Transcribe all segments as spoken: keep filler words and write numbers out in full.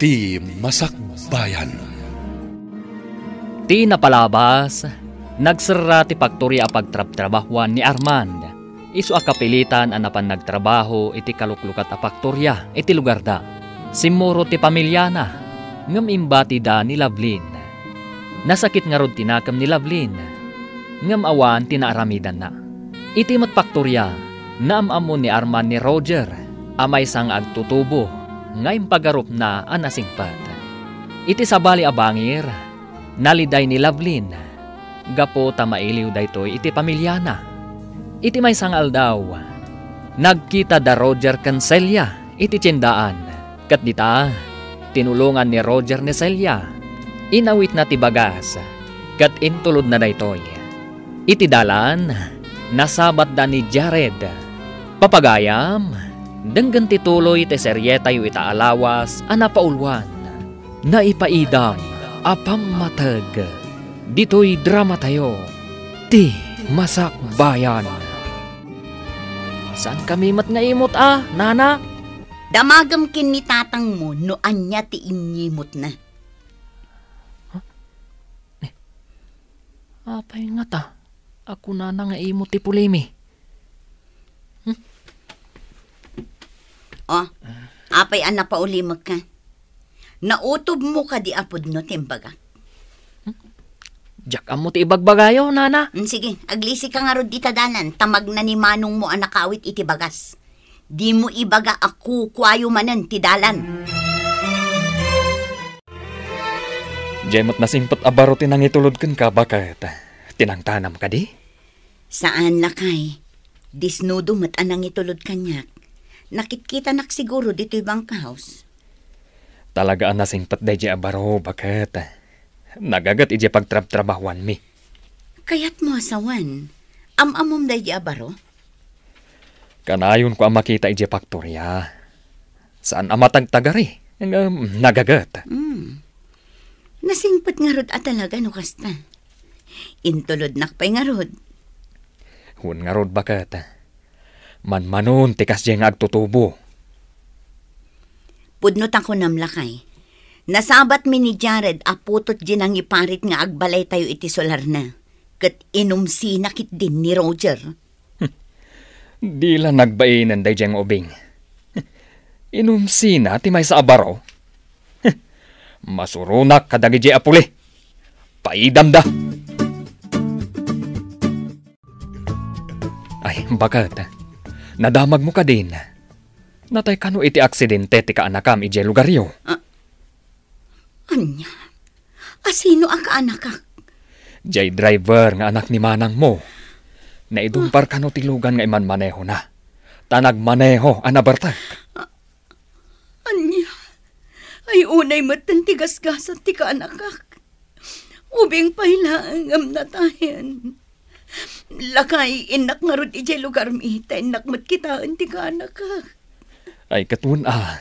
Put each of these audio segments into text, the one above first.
Ti Masakbayan. Ti napalabas, nagserra ti paktoria a pagtrabtrabahuan ni Armand. Isu a kapilitan a napan nagtrabaho iti kaluklukat a paktoria iti lugarda. Simmurot ti pamiliana, ngem imbatida ni Lovelyn. Nasakit ngarud ti nakem ni Lovelyn, ngem awan ti naaramidanna. Iti met paktoria, naam-ammo ni Armand ni Roger a maysa nga agtutubo nga impagarupna a nasingpet. Iti sabali a bangir, naliday ni Lovelyn gapu ta mailiw daytoy iti pamiliana. Iti maysa nga aldaw, nagkita da Roger ken Celia iti tiendaan, ket dita, tinulongan ni Roger ni Celia. Inawitna ti bagas, ket intulodna daytoy. Iti dalan, nasabatda ni Jared. Papagayam, denggen ti tuloy ti serietayo ita a lawas a napauluan. Naipaidam a pammateg ditoy dramatayo, Ti Masakbayan. Saan kami met nga imot a, nana? Damagem ken ni tatangmo no ania ti inyimotna. Huh? Eh, apay ngata a kunana nga imot ti pulimi? Hmm? Oh, apay a napaulimekka? Nautobmo kadi a pudno ti imbagak? Hmm? Diak ammo ti ibagbagayo, nana. Mm, sige, aglisika ngarud dita dalan, ta magna ni manongmo a nakawit iti bagas. Dimo ibaga a kukuayo manen ti dalan. Diay met nasingpet a baro ti nangitulod kenka, baket. Ti nangtanam kadi? Saan, lakay. Disnudo met a nangitulod kaniak. Nakitkitanak siguro ditoy bunkhouse. Talaga a nasingpet daydiay a baro, baket. Nagaget idiay pagtrabtrabahuanmi. Kayatmo a sawen, am-ammom daydiay a baro? Kanayonko a makita idiay paktoria. Saan a matagtagari, ngem nagaget. Hmm. Nasingpet ngarud a talaga no kasta. Intulodnak pay ngarud. Wen ngarud, baket. Manmanon ti kasdiay nga agtutubo. Pudno ta kunam, lakay. Nasabatmi ni Jared a putot diay nangiparit nga agbalaytayo iti solarna, ket inumsina ketdin ni Roger. Di la nagbainen daydiay nga ubing. Inumsina ti maysa a baro. Masuronak kadagidiay a puli. Paidamda. Ay, baket. Nadamagmo kadin. Natay kano iti aksidente ti kaanakam idiay lugaryo? Ah, ania? Asino a kaanakak? Diay driver nga anak ni manangmo. Naidumpar kano ti lugan nga imanmanehona. Ta nagmaneho a nabertek. Ah, ania? Ay, unay metten ti gasgasat ti kaanakak. Ubing pay laeng ngem natayen. Lakay, innak ngarud idiay lugarmi, ta innak met kitaen ti kaanakak. Ay, ket wen a.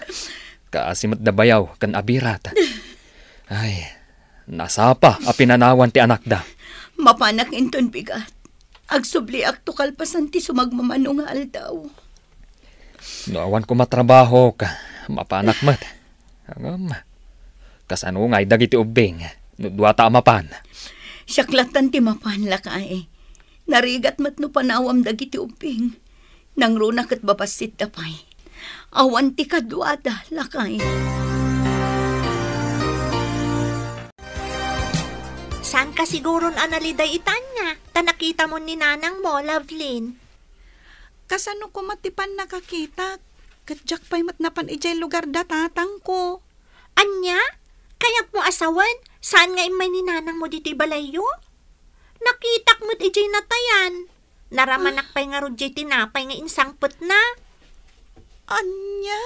Kaasi met da bayaw ken abirat. Ay, nasapa a pinanawan ti anakda. Mapanak inton bigat. Agsubliakto kalpasan ti sumagmamano nga aldaw. No awan koma trabahok, mapanak met. Ngem, kasano ngay dagiti ubbing no duata a mapan? Siak lattan ti mapan, lakay. Narigat met no panawam dagiti ubbing. Nangruna ket babassitda pay. Awan ti kaduada, lakay. Saan ka siguron a naliday itanya? Ta nakitamon ni nanangmo, Lovelyn. Kasano koma ti pannakakitak? Ket diak pay met napan idiay lugar da tatangko. Ania? Kayatmo a sawen, saan nga immay ni nanangmo ditoy balayyo? Nakitak met idiay natayan. Naramanak pay ngarud diay tinapay nga insangpetna. Ania?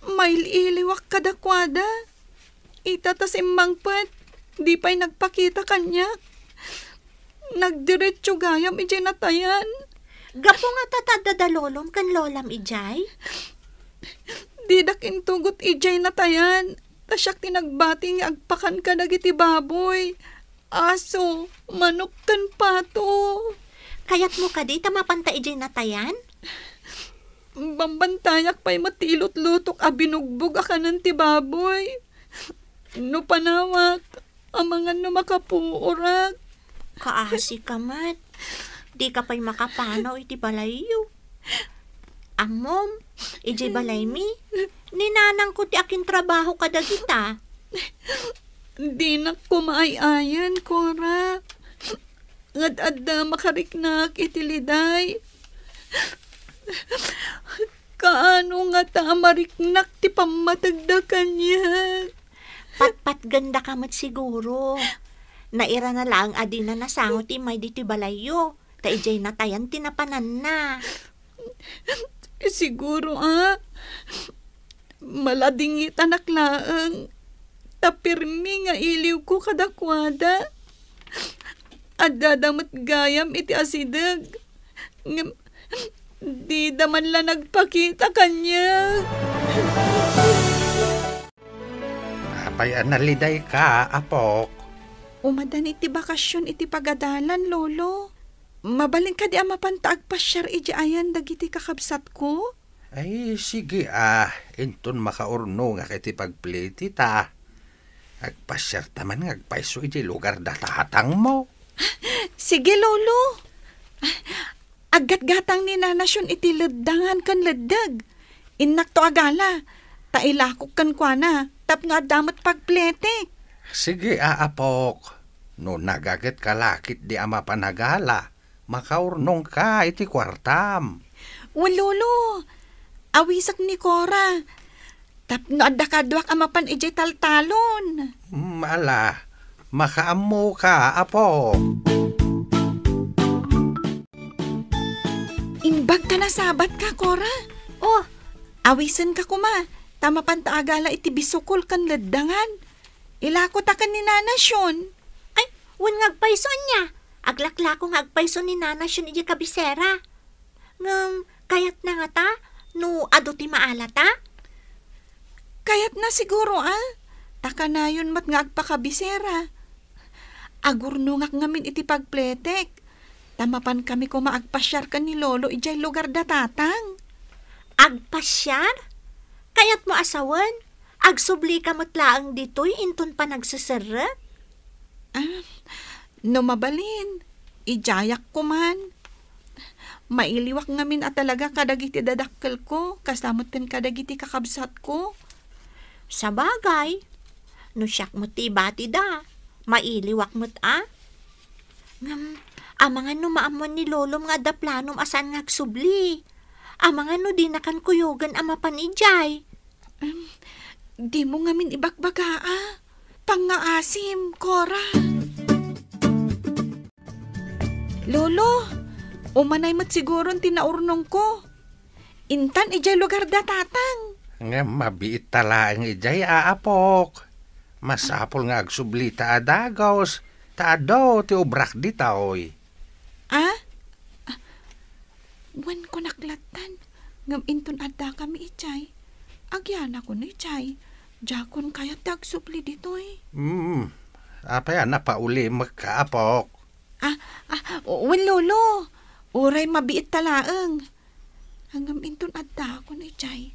Mail-iliwak kadakuada. Ita ta simmangpet, di pay nagpakita kaniak. Nagdiretso gayam idiay natayan. Gapu ngata ta adda da lolom ken lolam idiay? Didak intugot idiay natayan, ta siak ti nagbati nga agpakan kadagiti baboy, aso, manok, ken pato. Kayatmo kadi ta mapanta idiay natayan? Bambantayak pay met ti ilutlutok a binugbog a kanen ti baboy. No panawak, amangan no makapuorak. Kaasi ka met. Di ka pay makapanaw iti balayyo. Ammom, idiay balaymi, ni nanangko ti akintrabaho kadagita. Dinak koma ay-ayen, Cora. Ngad adda makariknak iti liday. Kaano ngata a mariknak ti pammategda kaniak? Patpatgenda ka met siguro. Nairana laeng a dina nasango ti immay ditoy balayyo, ta idiay natayan ti napananna. Siguro, a. Maladingitanak laeng, ta pirmi nga iliwko kadakuada. Addada met gayam iti asideg, ngem dida man la nagpakita kaniak. Apay a nalidayka, apok? Umadan iti bakasion iti pagadalan, Lolo. Mabalin kadi a mapanta agpasiar idiay ayan dagiti kakabsatko? Ay, sige, a, inton makaurnongak iti pagpletita. Agpasiarta man nga agpayso iti lugar da tatangmo. Sige, Lolo. Aggatgatang ni Nana Sion iti leddangan ken leddeg. Innakto a gala, ta ilakok kenkuana tapno adda met pagpletek. Sige, a, apok. No nagagetka la ketdi a mapan a gala, makaurnongka iti kuartam. Wen, Lolo, awisek ni Cora. Tapno adda kaduak a mapan idiay taltalon. Mm, ala, makaammoka, apo. Imbag ta nasabatka, Cora. Oh. Awisenka koma, ta mapanta a gala iti bisukol ken leddangan. Ilako ta ken ni Nana Sion. Ay, wen nga agpayso ania? Aglaklako nga agpayso ni Nana Sion idiay kabisera. Ngem, kayatna ngata no adu ti maalata? Kayatna siguro, a. Ta kanayon met nga agpakabisera. Agurnongak ngamin iti pagpletek. Ta mapankami koma agpasiar ken ni Lolo idiay lugar da Tatang. Agpasiar? Kayatmo a sawen, agsublika met laeng ditoy inton panagseserrek? Ah, no mabalin, idiayak koman. Mailiwak ngamin a talaga kadagiti dadakkelko, kasta metten kadagiti kakabsatko. Sabagay, no siak met ti ibatida, mailiwak met a. Ngem, amangan no maammuan ni Lolom nga adda planom a saan nga agsubli? Amangan no dinakan kuyogen a mapan idiay? Em, dimo ngamin ibagbaga a. Pangngaasim, Cora. Lolo, umanay met siguron ti naurnongko. Intan idiay lugar da Tatang. Ngem mabiit ta laeng idiay a, apok. Masapul nga agsublita a dagus, ta adu ti obrak ditoy. A? A, wen kunak lattan, ngem inton addakami idiay, agyanakon idiay, diakon kayat ti agsubli ditoy. Hmm, apay a napaulimekka, apok? A, a, wen, Lolo, uray mabiit ta laeng. Ngem inton addakon idiay,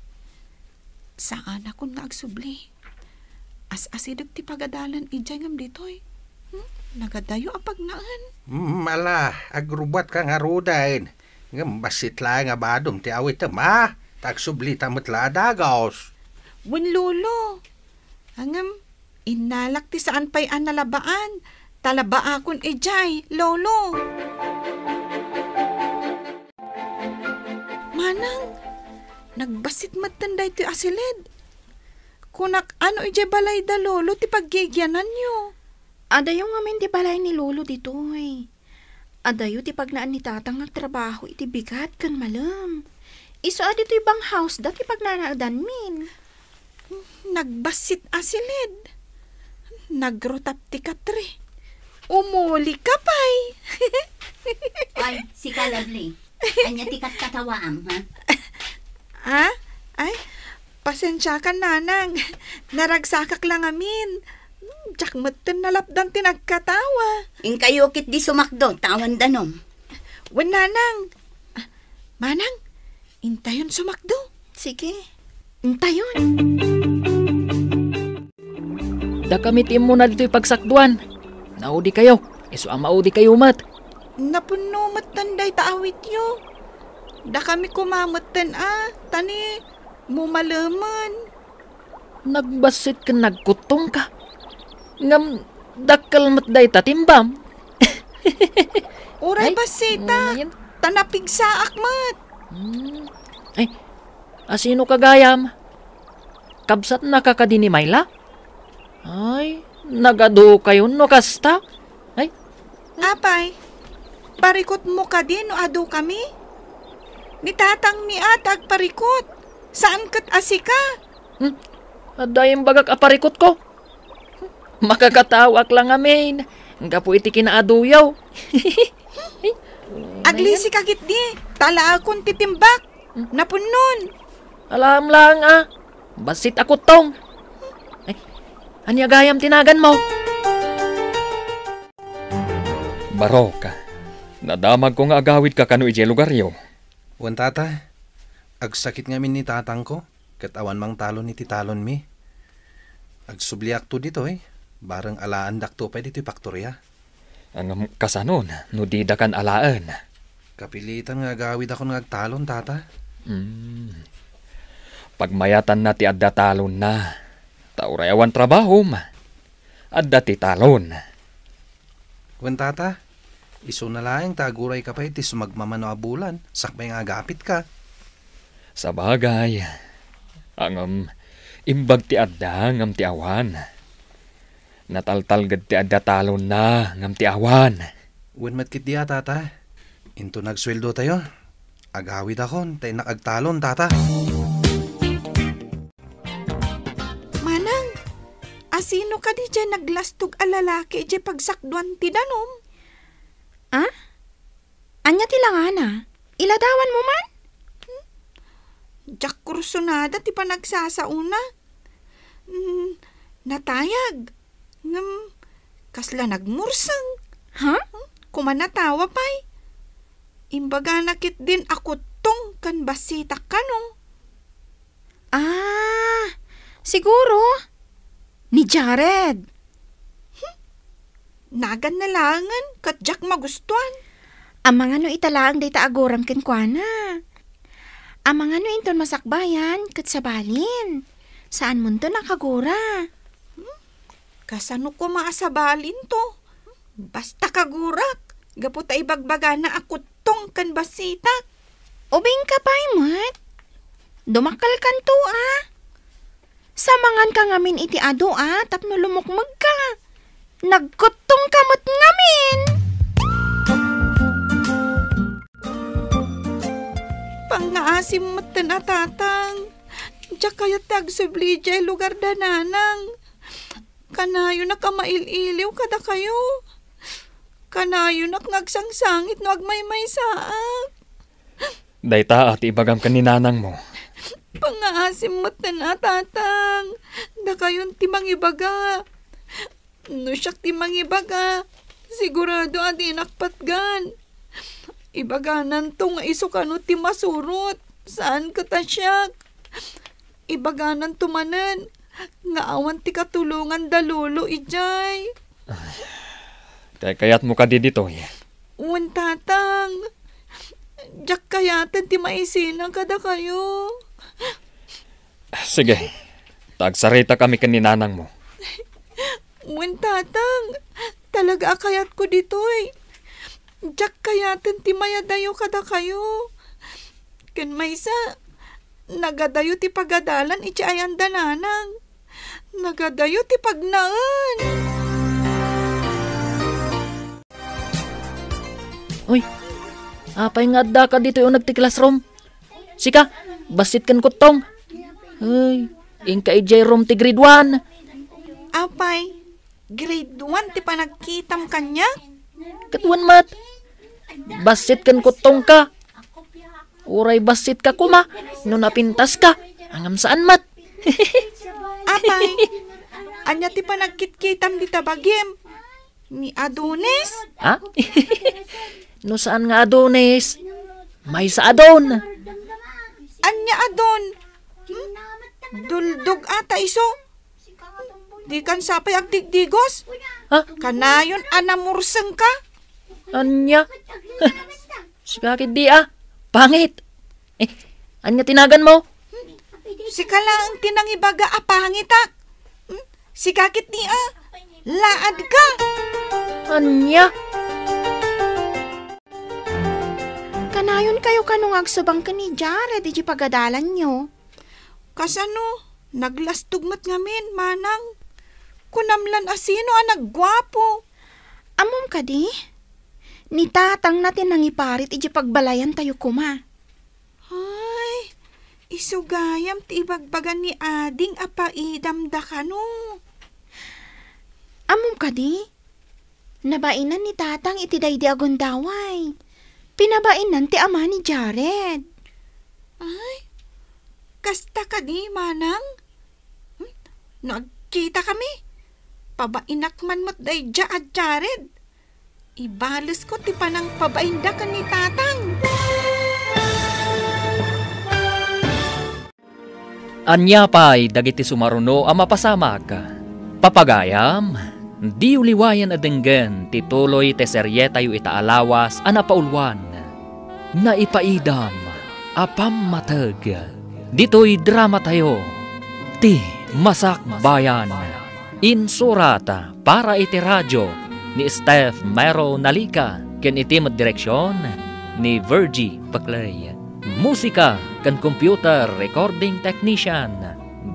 saanakon nga agsubli. As-asideg ti pagadalan idiay ngem ditoy. Hmm? Nagadayo a pagnaen. Hmm, ala, agrubbuatka ngaruden. Ngem bassit laeng a badom ti awitem, a? Ta agsublita met la a dagus. Wen, Lolo. Ngem, innalak ti saan pay a nalabaan. Ta labaakon idiay, Lolo. Manang, nagbassit metten daytoy a siled. Kunak, ano idiay balay da Lolo ti paggigiananyo? Adayo ngamin ti balay ni Lolo ditoy. Adayo ti pagnaen ni Tatang nga agtrabaho iti bigat ken malem. Isu a ditoy bang house da ti pagnaedanmin. Nagbassit a siled. Nagrutap ti katre. Umuli ka pay. Ay, sika, Lovely. Ania ti katkatawaam, ha? Ah? Ay, pasensiakan, Nanang. Naragsakak la ngamin. Hmm, diak metten nalapdan ti nagkatawa. Inkayo ketdi sumakdo, ta awan danum. Wen, Nanang. Ah, Manang, Intayon sumakdo. Sige. Intayon. Dakami ti immuna ditoy pagsakduan. Naudikayo, isu a maudikayo met. Napunno metten dayta awityo. Dakami koma metten a, ta ni mumalemen. Nagbassit ken nagkuttongka. Ngem dakkel met dayta timbam. Uray Ay, bassitak, mm, yun. Ta napigsaak met. Hmm. Ay, asino ka gayam? Kabsatnaka kadi ni Myla? Ay, nagadukayon no kasta? Ay. Apay, parikutmo kadi no adukami? Ni tatangmi a ti agparikut, saan ket a sika. Hmm? Adda imbagak a parikutko? Makakatawaak la ngamin, gapu iti kinaaduyo. Aglisika ketdi, talaakon ti timbak. Napunnon. Alaem laeng a, bassit a kuttong. Ay, ania gayam ti naganmo? Barok, nadamagko nga agawidka kano idiay lugaryo. Wen, tata, agsakit ngamin ni tatangko, ket awan mangtalon iti talonmi. Agsubliakto ditoy, bareng alaandakto pay ditoy paktoria. Ngem kasanon no didakan alaen? Kapilitan nga agawidakon nga agtalon, tata. Hmm. Pagmayatanna ti adda talonna. Ta uray awan trabahom, adda ti talon. Wen, tata, isuna laeng ta agurayka pay ti sumagmamano a bulan, sakbay nga agapitka. Sabagay, ngem imbag ti adda ngem ti awan. Nataltalged ti adda talonna ngem ti awan. Wen met ketdi a, tata. Inton agsueldotayo, agawidakon ta innak agtalon, tata. Manang, asino kadi diay naglastog a lalaki idiay pagsakduan ti danum? Ah? Ania ti langana? Iladawanmo man? Hmm? Diak kursunada ti panagsasaona. Hmm, natayag. Ngem, kasla nagmurseng. Ha? Hmm? Kumanatawa pay. Imbagana ketdin a kuttong ken bassitak kano. Ah, siguro, ni Jared. Hmm? Naganna laengen ket diak magustuan. Amangan no ita laeng dayta aguram kenkuana. Amangan no inton masakbayan ket sabalin. Saanmonto a kagura. Hmm? Kasano koma a sabalinto? Basta kagurak, gapu ta ibagbagana a kuttong ken bassitak. Ubingka pay met. Dumakkelkanto a. Samanganka ngamin iti adu a tapno lumukmegka. Nagkuttongka met ngamin. Pangngaasim metten a tatang. Diak kayat ti agsubli idiay lugar da nanang. Kanayonak a mail-iliw kadakayo. Kanayonak nga agsangsangit no agmaymaysaak. Dayta a ti ibagam ken ni nanangmo. Pangngaasim metten a tatang. Dakayon ti mangibaga. No siak ti mangibaga, sigurado a dinak patgan. Ibagananto nga isu kano ti masurot, saan ket a siak. Ibagananto manen nga awan ti katulongan da lolo idiay. Ay, kaykayatmo kadi ditoy? Wen, tatang. Diak kayaten ti maisina kadakayo. Sige, ta agsaritakami ken ni nanangmo. Wen, tatang, talaga a kayatko ditoy. Diak kayaten ti mayadayo kadakayo. Ken maysa, nagadayo ti pagadalan iti ayan da nanang. Nagadayo ti pagnaen. Uy, apay nga addaka ditoy uneg ti classroom? Sika, bassit ken kuttong. Ay, inka idiay room ti grade one. Apay, grade one ti panagkitam kaniak? Ket wen met, bassit ken kuttongka. Uray bassitka koma no napintaska, ngem saan met. Apay, ania ti panagkitkitam dita bagim? Ni Adonis? Ha? No saan nga Adonis, maysa a Don. Ania a don? Hmm? Duldog ata isu. Dikan sapay agdigdigos. Ha? Kanayon a namurseng ka? Ania? Sika ketdi a. Pangit. Eh, ania ti naganmo? Sika laeng ti nangibaga a pangitak. Hmm? Sika ketdi a. Laad ka. Ania? Kanayon kayo kano nga agsubang ken ni Jared iti pagadalanyo. Kasano? Naglastog met ngamin, manang. Kunam lan a sino a nagguapo. Ammom kadi? Ni tatangna ti nangiparit iti pagbalayantayo koma. Ay, isu gayam ti ibagbaga ni ading a paidamda kano. Ammom kadi? Nabainan ni tatang iti daydi a gundaway. Pinabainnan ti ama ni Jared. Ay, kasta kadi, manang? Hmm? No agkitakami, pabainak man met daydiay a Jared. Ibalesko ti panangpabainda ken ni tatang. Ania pay dagiti sumaruno a mapasamak? Papagayam, diyo liwayen a denggen ti tuloy ti serietayo ita a lawas a napauluan, Naipaidam a Pammateg. Ditoy dramatayo, Ti Masakbayan. Insurat para iti radio ni Steph Mero Nalica ken iti met direksion ni Virgie Paclay. Musika ken computer recording technician,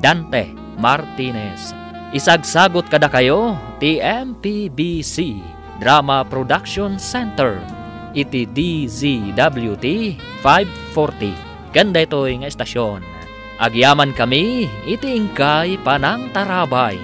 Dante Martinez. Isagsagot kadakayo ti M P B C Drama Production Center iti D Z W T five forty. Ken daytoy nga estasion, agyamankami iti inkay panangtarabay.